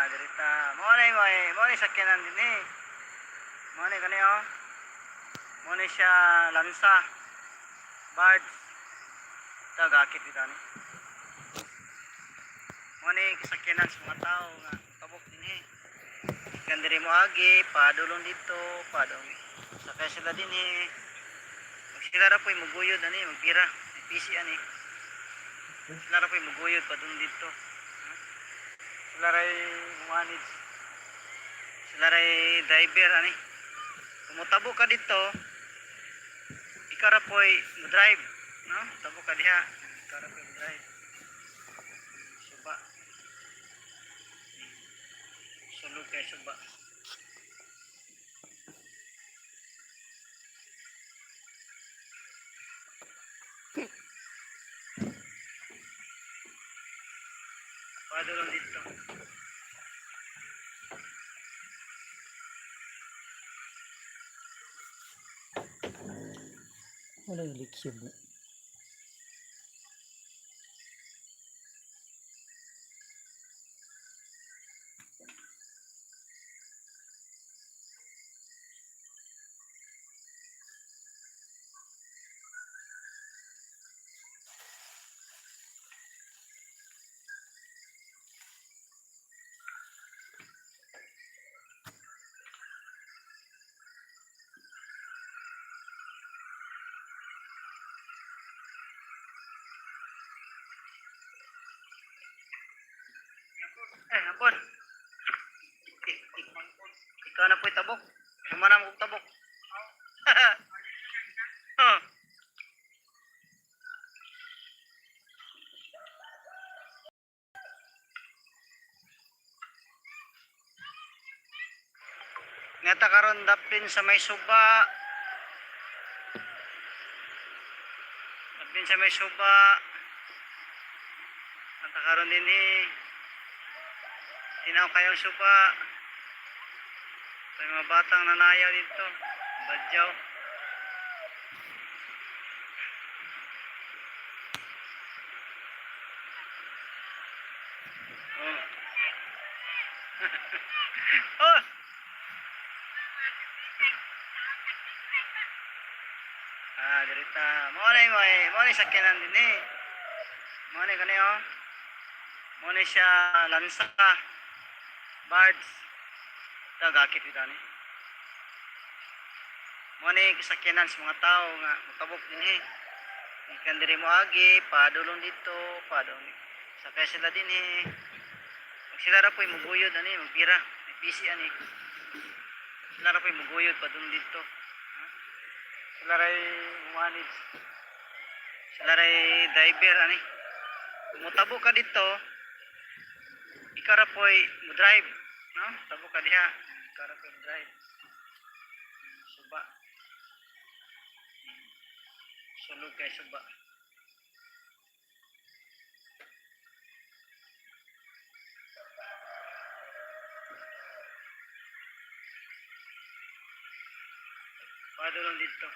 Diri ta. Mao na mo mao ni sakyanan dinhi. Mao ni kani oh. Mao ni siya lansa. Birds. Ito gakit dito ni. Mao ni sakyanan sa mga tao nga tabok dinhi. Kan diri mo agi, padulong dito, padulong. Sakay sila dinhi. Mag sila ra po'y muguyod ani, magpira. May PC ani. Sila ra po'y muguyod padulong dito. Sila ray manage. Sila ray driver ani. Kung motabo ka dito, ikaw ra po'y mo drive, no? Tabo ka diha. Ikaw ra po'y mo drive. Suba. Sulod kay suba. Padulong dito. Wala yung leksyon mo. Eh, hapon. Ikaw na po'y tabok. Humanam kong tabok. Huh. Ngata karon dapin sa may suba. Dapin sa may suba. Ngata karon dinhi. Tinaw kayong suba. May mga batang nanayaw dito. Badyaw. Oh. Oh! Ah, diri ta. Mao na mo mao ni sakyanan dinhi. Mao ni kani oh. Mao ni siya lansa. Birds. Ito gakit dito ni. Mao ni sakyanan sa mga tao nga motabok dinhi. Ikan diri mo agi, padulong dito, padulong. Sakay sila dinhi. Mag sila ra po'y muguyod ani, magpira. May PC ani. Sila ra po'y muguyod padulong dito. Sila ray manage. Sila ray driver ani. Kung motabo ka dito, ikaw ra po'y mo drive, no? Tabo ka diha. Ikaw ra po'y mo drive. Suba. Sulod kay suba. Padulong dito.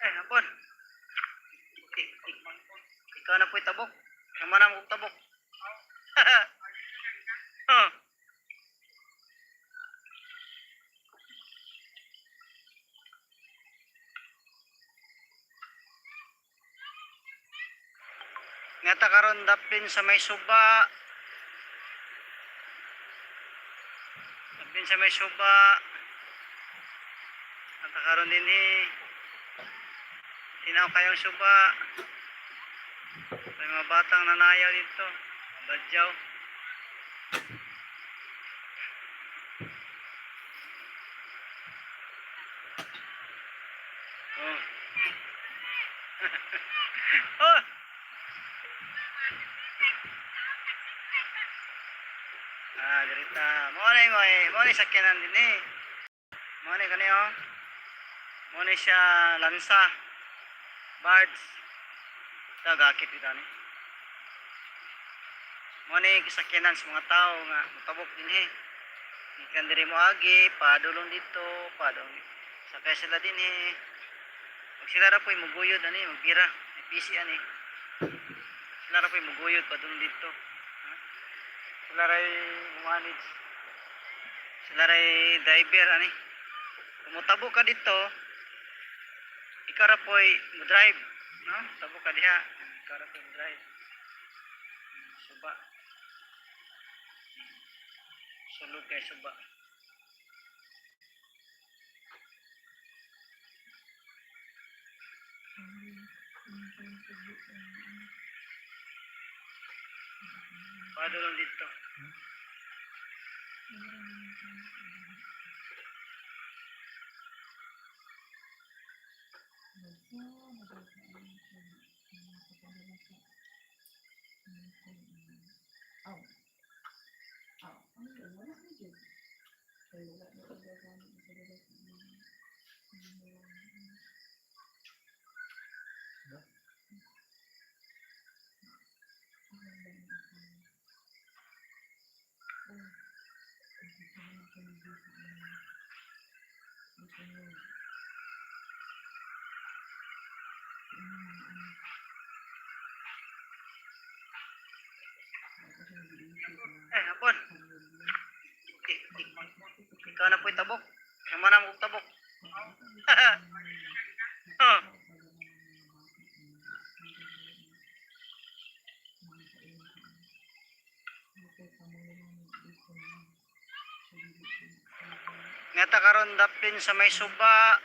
Eh, hapon. Ikaw na po'y tabok. Humanam kong tabok. Huh. Ngata karon dapin sa may suba. Dapin sa may suba. Ngata karon dinhi. Tinaw kayong suba. May mga batang nanayaw dito. Badyaw. Oh! Ah, dirita. Mo na mo eh. Mo na sakyanan din eh. Mo na kani oh. Mo na siya lansa. Birds. Tagakit dito ni. Mo na sakyanan sa mga tao nga motabok dinhi. Gikan diri mo agi, padulong dito, padulong. Sakay sila dinhi. Pag sila ra po'y muguyod ani, magpira. May PC ani. Sila ra po'y muguyod padulong dito. Ha? Sila ray manage. Sila ray driver ani. Kung motabo ka dito, ikaw ra po'y mo drive, no? Tabo ka diha, ikaw ra po'y mo drive. Suba. Sulod kay suba. Padulong dito. Eh, hapon. Ikaw na po'y tabok. Sama na mo tabok. Huh. Ngata karon dapin sa may suba.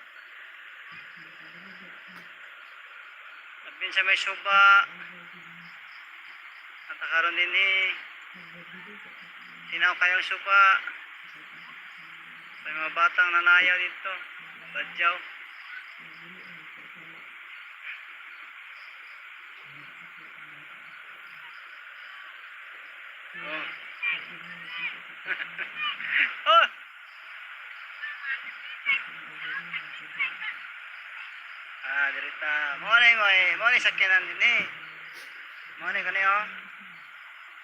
Dapin sa may suba. Ngata karon dinhi. Tinaw kayong suba. May mga batang nanaya dito. Badyaw. Oh. Oh! Ah, dirita. Mo na mo eh. Mo na sakyanan din eh. Mo na kani oh.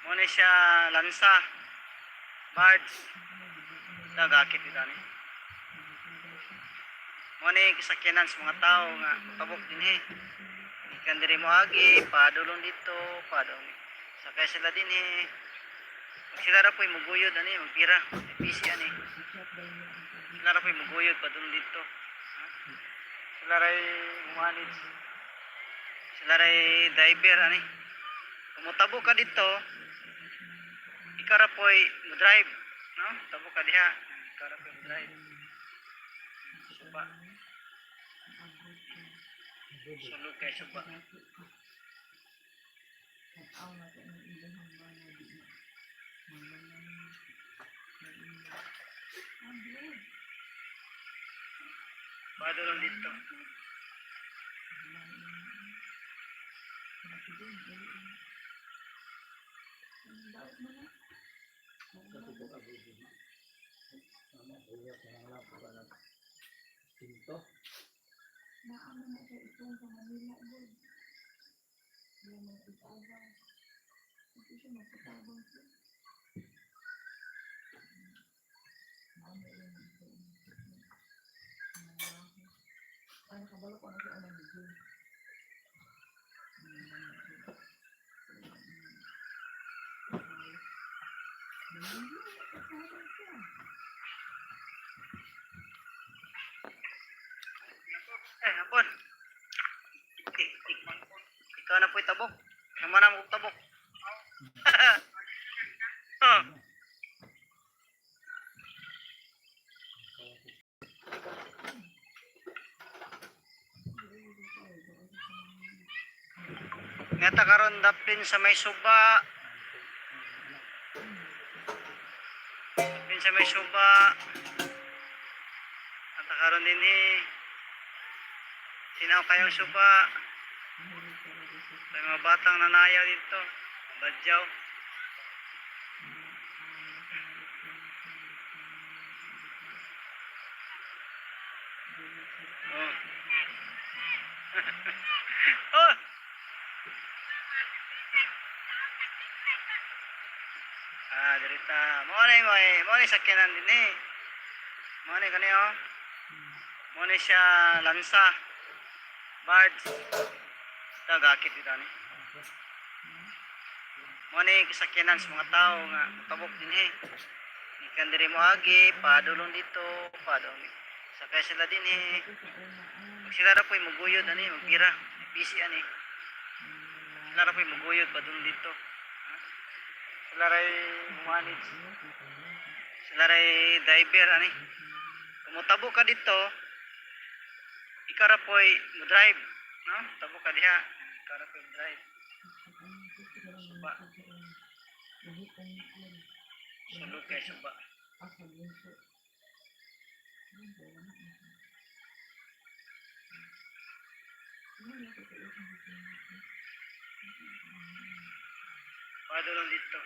Mo na siya lansa. Birds. Tagakit dito ni. Mo na sakyanan sa mga tao nga tabok dinhi. Gikan diri mo agi, padulong dito, padulong. Sakay sila dinhi. Pag sila ra po'y muguyod ani, magpira. May PC ani. Sila ra po'y muguyod padulong dito. Ha? Sila ray manage. Sila ray driver ani. Kung motabo ka dito, ikaw ra po'y mo drive, no? Tabo ka diha, ikaw ra po'y mo drive. Suba. Sulod kay suba. Padulong dito. Pinto. Eh, hapon. Ikaw na po'y tabok. Sama na mo tabok. Huh. Ngata karon dapin sa may suba. Dapin sa may suba. Ngata karon dinhi. Tinaw kayong suba. May mga batang nanayaw dito. Badyaw. Oh. Oh! Ah, dirita. Mo na mo eh. Mo na sakyanan din eh. Mo na kani oh. Mo na siya lansa. Birds. Ito gakit dito ni. Mo na sakyanan sa mga tao nga tabok din eh. Ikan diri mo agi, padulong dito, padulong. Sakay sila din eh. Pag sila ra po'y muguyod ani, magbira. Busy ani. Sila ra po'y muguyod padulong dito. Ha? Sila ray manage. Sila ray driver ani. Kung motabo ka dito, ikaw ra po'y mo drive, no? Tabo ka diha, ikaw ra po'y mo drive. Suba. Sulod kay suba. Padulong dito.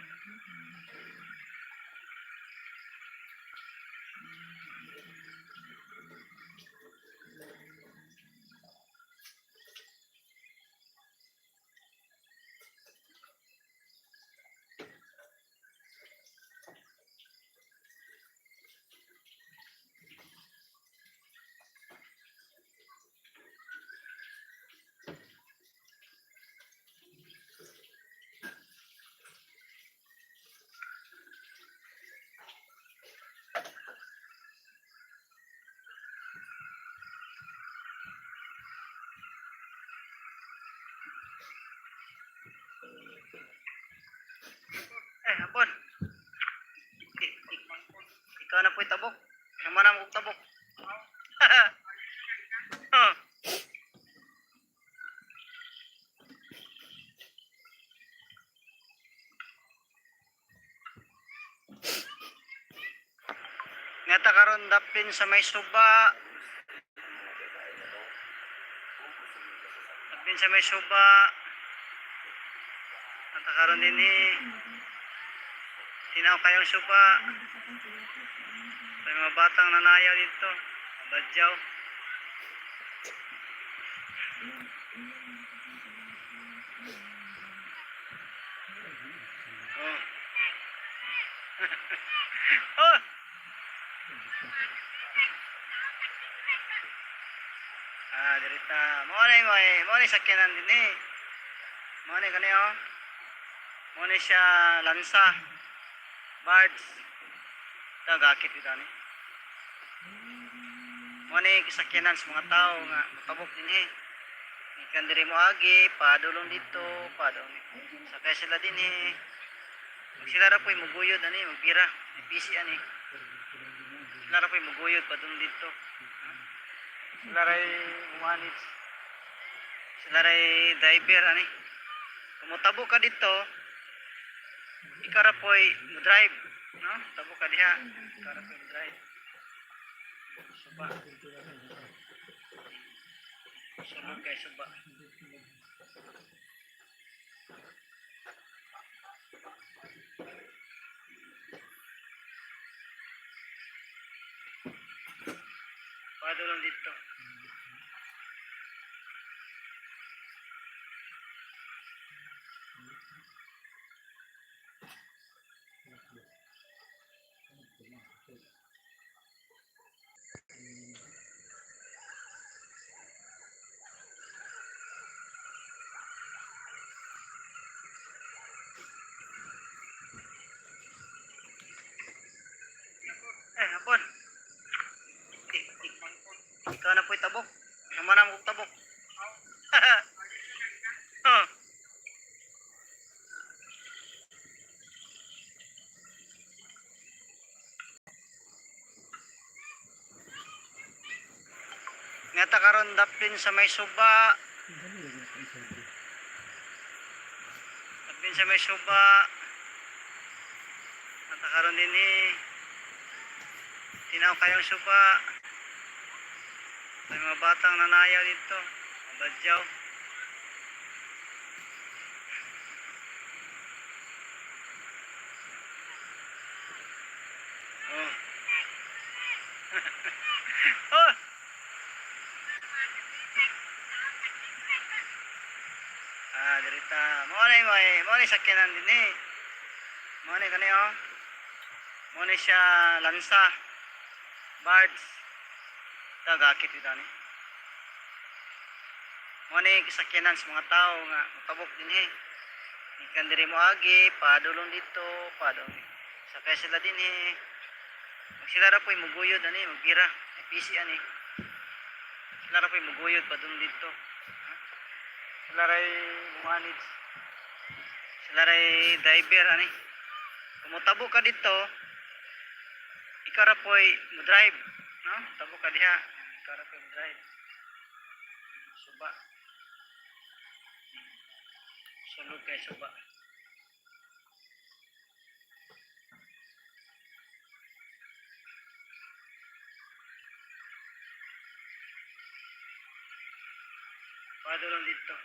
Eh, hapon. Ikaw na po'y tabok. Naman ang kong tabok. Oh. Ngata karon dapin sa may suba. Dapin sa may suba. Ngata karon din eh. Tinaw kayong suba. May mga batang nanayaw dito. Badyaw. Oh. Oh! Ah, dirita. Mo na mo eh. Mo na sakyanan din eh. Mo na kani oh. Mo na siya lansa. Birds. Ito gakit dito ni. Mo na sakyanan sa mga tao nga tabok din eh. Ikan diri mo agi, padulong dito, padulong. Sakay sila din eh. Pag sila ra po'y muguyod ani, magbira. Busy ani. Sila ra po'y muguyod padulong dito. Ha? Sila ray manage. Sila ray driver ani. Kung motabo ka dito, ikaw ra po'y mo drive, no? Tabo ka diha, ikaw ra po'y mo drive. Suba. Sulod kay suba. Padulong dito. Eh, hapon. Ikaw na po'y tabok. Naman ang kong tabok. Oh. Ngata karon dapin sa may suba. Dapin sa may suba. Ngata karon din eh. Tinaw kayong suba. May mga batang nanayaw dito. Badyaw. Dirita. Mao na mo na sakyanan din eh. Mao na kani oh. Mao na siya lansa. Birds. Tagakit ito ni. Mao na sakyanan sa mga tao nga motabok din eh. Ikan diri mo agi, padulong dito, padulong. Sakay sila din eh. Sila ra po'y muguyod ani, magbira. May PC ani. Sila ra po'y muguyod padulong dito. Ha? Sila ray manage. Sila ray driver ani. Kung motabo ka dito, ikaw ra po'y mo drive, no? Tabo ka diha. Ikaw ra po'y mo drive. Suba. Sulod kay suba. Padulong dito.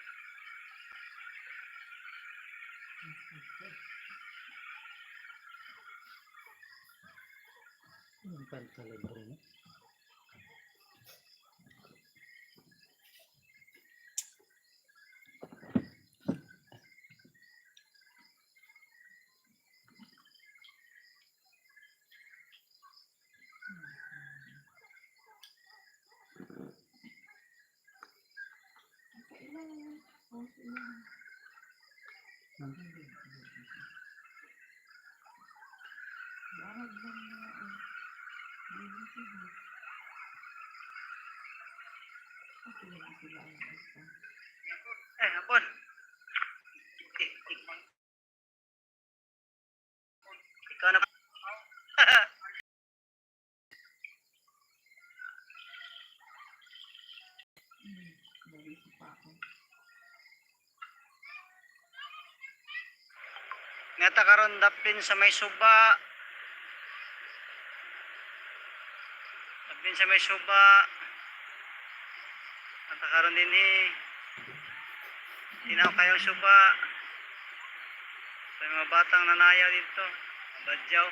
Ang pantalibre no? Eh, hapon. Ikaw na. Ngata karon dapin sa may suba. Dapin sa may suba. Ngata karon dinhi. Tinaw kayong suba. Sa mga batang nanayaw dito. Badyaw.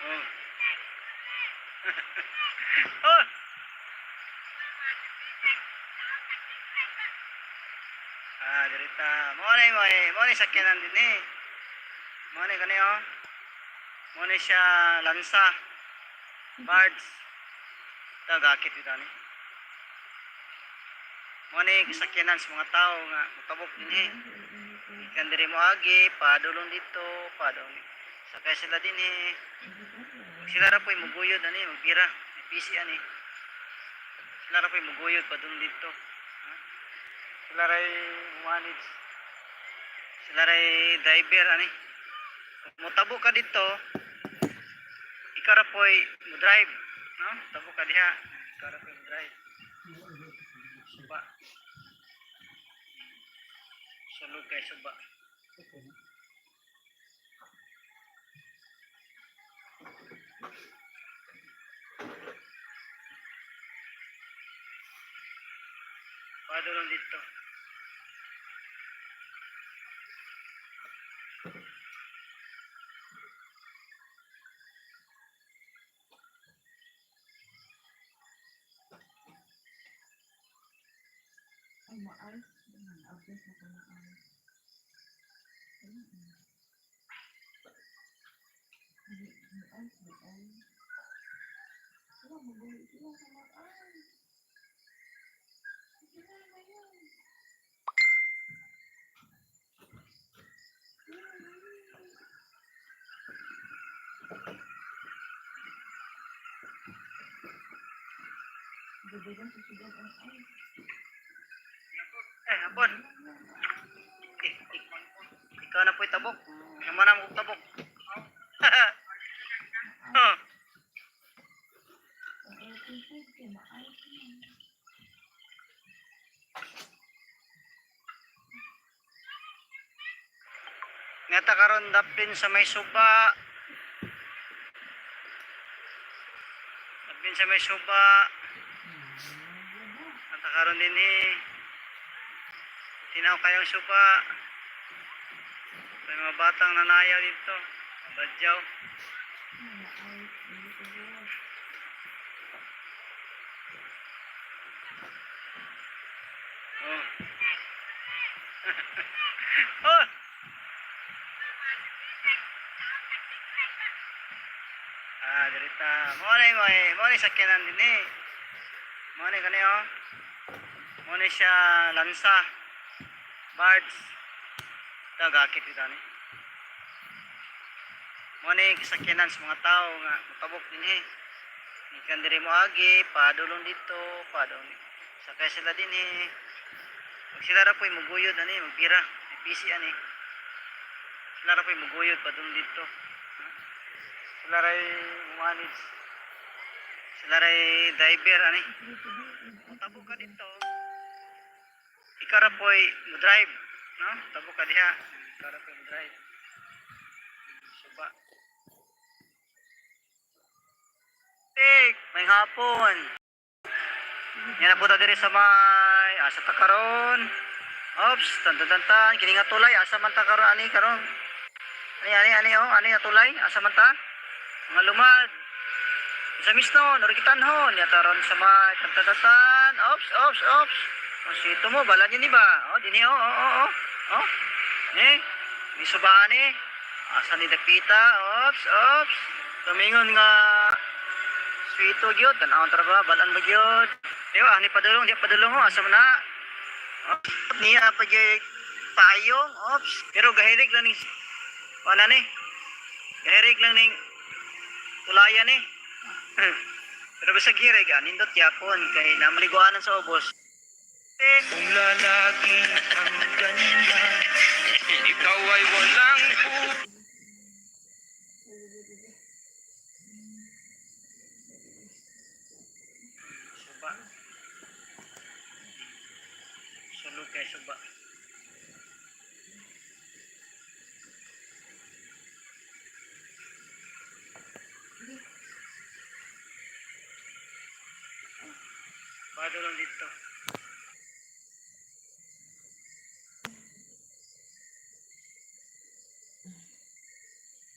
Oh. Oh! Ah, dirita. Mo na mo eh. Mo na sakyanan din eh. Mo na kani oh. Mo na siya lansa. Birds. Tagakit ito ni. Mo na sakyanan sa mga tao nga motabok din eh. Ikan diri mo agi, padulong dito, padulong. Sakay sila din eh. Sila ra po'y muguyod ani, magbira. May PC ani. Sila ra po'y muguyod padulong dito. Ha? Sila ray manage. Sila ray driver ani. Kung motabo ka dito, ikaw ra po'y mo drive, no? Tabo ka diha. Ikaw ra po'y mo drive. Suba. Sulod kay suba. Padulong dito. Ay, ma-ice. Update na ko na-ice. Ayun. May ice, may ice. Wala, magulo sila sa ma-ice. Sige na, mayan. Sige na, mayan. Gagawin sa sugad ang ice. Eh, hapon. Ikaw na po'y tabok. Naman ang tabok. Huh. Ang episode kay ma-ice na. Ngata karon dapin sa may suba. Dapin sa may suba. Ngata karon dinhi. Tinaw kayong suba. May mga batang nanayaw dito. Badyaw. Ma-ice. Hindi ko. Oh! Ah, dirita. Mo na mo eh. Mo na sakyanan din eh. Mo na kani oh. Mo na siya lansa. Birds. Ito, gakit dito ni. Mo na yung sakyanan sa mga tao nga mutabok din eh. Ikan diri mo agi, padulong dito, padulong. Sakay sila din eh. Pag sila ra po'y muguyod ani, magpira. May busy ani. Sila ra po'y muguyod padulong dito. Sila ray manage. Sila ray driver ani. Tabo ka dito. Ikaw ra po'y mo drive, no? Tabo ka diha. Ikaw ra po'y mo drive. Suba. Tik, may hapon. Yan na po ta diri sa may asa ta karon. Ops, tantan kini nga tulay asa man ta karon ani karon. Ani ani ani oh, ani nga tulay asa man ta? Mga lumad. Sa misno, norikitanhon, ya taron sa may tantan. Ops, ops, ops. Ang sito mo, balan yun di ba? Oh, dini oh, oh, oh, oh. Oh. Eh, may subaan eh. Asa ni Dakpita? Ops, ops. Tumingon nga sweeto gyud, tan-awon tra ba, balan ba gyud. Diyo, ani padulong, di padulong oh, asa man na. Oh, niya pa gyud payong, ops. Pero gahirig lang ning wala ni. Gahirig lang ning tulayan ni. Pero bisag hirig, ah, nindot yapon kay namaliguanan sa ubos. Eh, Kung lalaki ang ganda, ikaw ay walang Suba. Sulog kay suba. Bado lang dito.